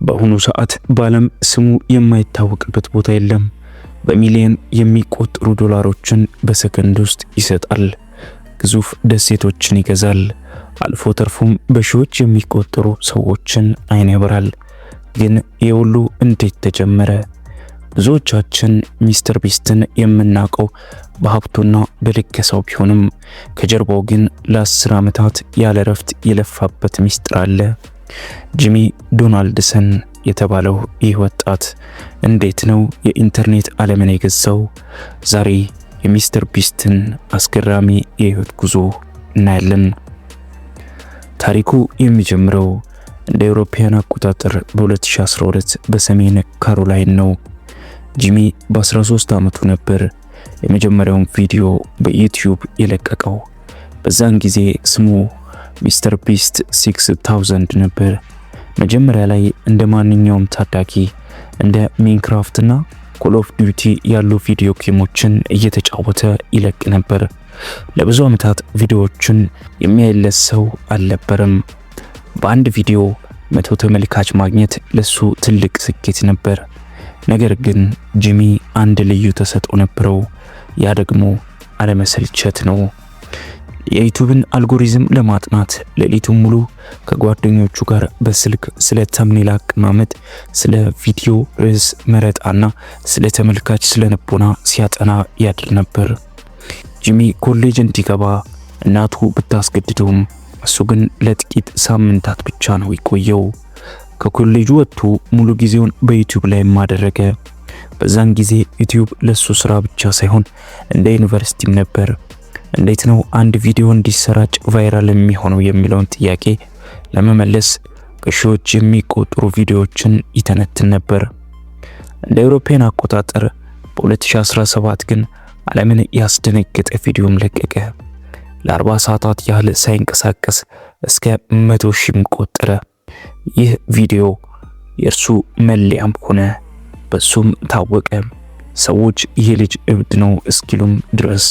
በአሁኑ ሰዓት በዓለም ስሙ የማይታወቅበት ቦታ የለም። በሚሊዮን የሚቆጠሩ ዶላሮችን በሰከንድ ውስጥ ይሰጣል። ግዙፍ ደሴቶችን ይገዛል። አልፎ ተርፎም በሺዎች የሚቆጠሩ ሰዎችን አይን ያበራል። ግን ይህ ሁሉ እንዴት ተጀመረ? ብዙዎቻችን ሚስተር ቢስትን የምናውቀው በሀብቱና በልገሳው ቢሆንም ከጀርባው ግን ለ10 ዓመታት ያለ እረፍት የለፋበት ሚስጥር አለ። ጂሚ ዶናልድሰን የተባለው ይህ ወጣት እንዴት ነው የኢንተርኔት ዓለምን የገዛው? ዛሬ የሚስተር ቢስትን አስገራሚ የህይወት ጉዞ እናያለን። ታሪኩ የሚጀምረው እንደ አውሮፓውያን አቆጣጠር በ2012 በሰሜን ካሮላይን ነው። ጂሚ በ13 ዓመቱ ነበር የመጀመሪያውን ቪዲዮ በዩቲዩብ የለቀቀው። በዛን ጊዜ ስሙ ሚስተር ቢስት 6000 ነበር። መጀመሪያ ላይ እንደ ማንኛውም ታዳጊ እንደ Minecraft እና Call of Duty ያሉ video game ኦችን እየተጫወተ ይለቅ ነበር። ለብዙ ዓመታት ቪዲዮዎችን የሚያይለት ሰው አልነበረም። በአንድ ቪዲዮ 100 ተመልካች ማግኘት ለሱ ትልቅ ስኬት ነበር። ነገር ግን ጂሚ አንድ ልዩ ተሰጥኦ ነበረው። ያ ደግሞ አለመሰልቸት ነው። የዩቲዩብን አልጎሪዝም ለማጥናት ሌሊቱን ሙሉ ከጓደኞቹ ጋር በስልክ ስለ thumbnail አቀማመጥ፣ ስለ ቪዲዮ ርዕስ መረጣና ስለ ተመልካች ስነልቦና ሲያጠና ያድር ነበር። ጂሚ ኮሌጅ እንዲገባ እናቱ ብታስገድደውም እሱ ግን ለጥቂት ሳምንታት ብቻ ነው የቆየው። ከኮሌጁ ወጥቶ ሙሉ ጊዜውን በዩቲዩብ ላይ አደረገ። በዛን ጊዜ ዩቲዩብ ለሱ ስራ ብቻ ሳይሆን እንደ ዩኒቨርሲቲም ነበር። እንዴት ነው አንድ ቪዲዮ እንዲሰራጭ viral የሚሆነው የሚለውን ጥያቄ ለመመለስ በሺዎች የሚቆጠሩ ቪዲዮዎችን ይተነትን ነበር። እንደ አውሮፓውያን አቆጣጠር በ2017 ግን ዓለምን ያስደነገጠ ቪዲዮም ለቀቀ። ለ40 ሰዓታት ያህል ሳይንቀሳቀስ እስከ 100 ሺህም ቆጠረ። ይህ ቪዲዮ የእርሱ መለያም ሆነ፣ በሱም ታወቀ። ሰዎች ይህ ልጅ እብድ ነው እስኪሉም ድረስ።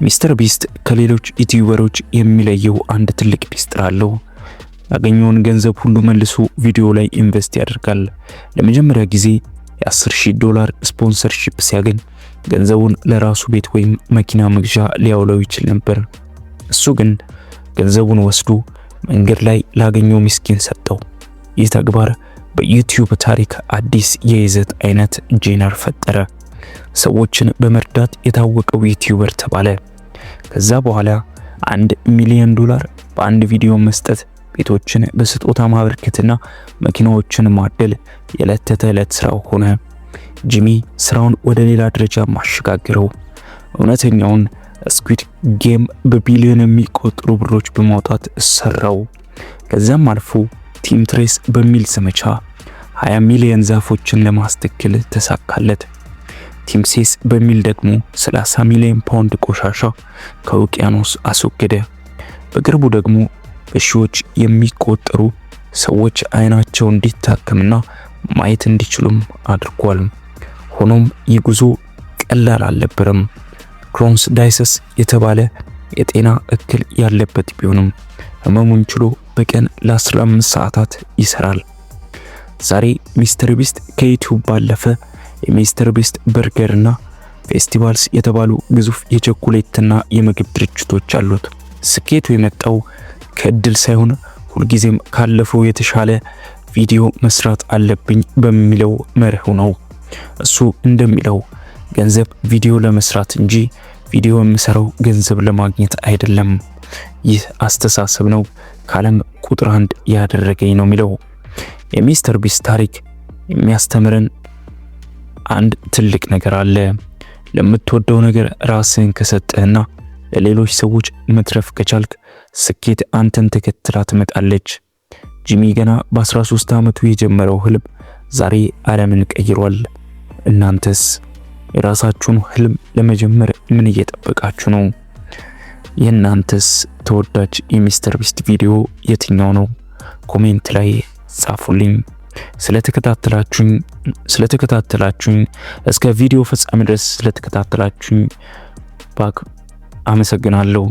ሚስተር ቢስት ከሌሎች ዩቲዩበሮች የሚለየው አንድ ትልቅ ሚስጥር አለው። ያገኘውን ገንዘብ ሁሉ መልሶ ቪዲዮ ላይ invest ያደርጋል። ለመጀመሪያ ጊዜ የ10 ሺህ ዶላር sponsorship ሲያገኝ ገንዘቡን ለራሱ ቤት ወይም መኪና መግዣ ሊያውለው ይችል ነበር። እሱ ግን ገንዘቡን ወስዶ መንገድ ላይ ላገኘው ምስኪን ሰጠው። ይህ ተግባር በዩቲዩብ ታሪክ አዲስ የይዘት አይነት genre ፈጠረ። ሰዎችን በመርዳት የታወቀው YouTuber ተባለ። ከዛ በኋላ 1 ሚሊዮን ዶላር በአንድ ቪዲዮ መስጠት፣ ቤቶችን በስጦታ ማበርከትና መኪናዎችን ማደል የዕለት ተዕለት ስራው ሆነ። ጂሚ ስራውን ወደ ሌላ ደረጃ ማሸጋገረው። እውነተኛውን Squid Game በቢሊዮን የሚቆጠሩ ብሮች በማውጣት ሰራው። ከዚያም አልፎ Team Trees በሚል ዘመቻ 20 ሚሊዮን ዛፎችን ለማስተከል ተሳካለት። Team Seas በሚል ደግሞ 30 ሚሊዮን ፓውንድ ቆሻሻ ከውቅያኖስ አስወገደ። በቅርቡ ደግሞ በሺዎች የሚቆጠሩ ሰዎች አይናቸው እንዲታከምና ማየት እንዲችሉም አድርጓል። ሆኖም ይህ ጉዞ ቀላል አልነበረም። Crohn's disease የተባለ የጤና እክል ያለበት ቢሆንም ህመሙን ችሎ በቀን ለ15 ሰዓታት ይሰራል። ዛሬ ሚስተር ቢስት ከዩቲዩብ ባለፈ የሚስተር ቢስት በርገር እና Festivals የተባሉ ግዙፍ የቸኮሌትና የምግብ ድርጅቶች አሉት። ስኬቱ የመጣው ከእድል ሳይሆን ሁልጊዜም ካለፈው የተሻለ ቪዲዮ መስራት አለብኝ በሚለው መርሁ ነው። እሱ እንደሚለው ገንዘብ ቪዲዮ ለመስራት እንጂ ቪዲዮ የምሰራው ገንዘብ ለማግኘት አይደለም። ይህ አስተሳሰብ ነው ከዓለም ቁጥር አንድ ያደረገኝ ነው የሚለው። የሚስተር ቢስት ታሪክ የሚያስተምረን አንድ ትልቅ ነገር አለ። ለምትወደው ነገር ራስህን ከሰጠህና ለሌሎች ሰዎች መትረፍ ከቻልክ ስኬት አንተን ተከትላ ትመጣለች። ጂሚ ገና በ13 ዓመቱ የጀመረው ህልም ዛሬ ዓለምን ቀይሯል። እናንተስ የራሳችሁን ህልም ለመጀመር ምን እየጠበቃችሁ ነው? የእናንተስ ተወዳጅ የሚስተር ቢስት ቪዲዮ የትኛው ነው? Comment ላይ ጻፉልኝ። ስለተከታተላችሁኝ፣ እስከ ቪዲዮ ፍጻሜ ድረስ ስለተከታተላችሁኝ ባክ አመሰግናለሁ።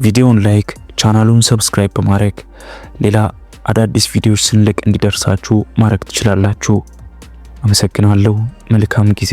ቪዲዮን like፣ ቻናሉን subscribe በማድረግ ሌላ አዳዲስ ቪዲዮዎች ስንለቅ እንዲደርሳችሁ ማድረግ ትችላላችሁ። አመሰግናለሁ። መልካም ጊዜ።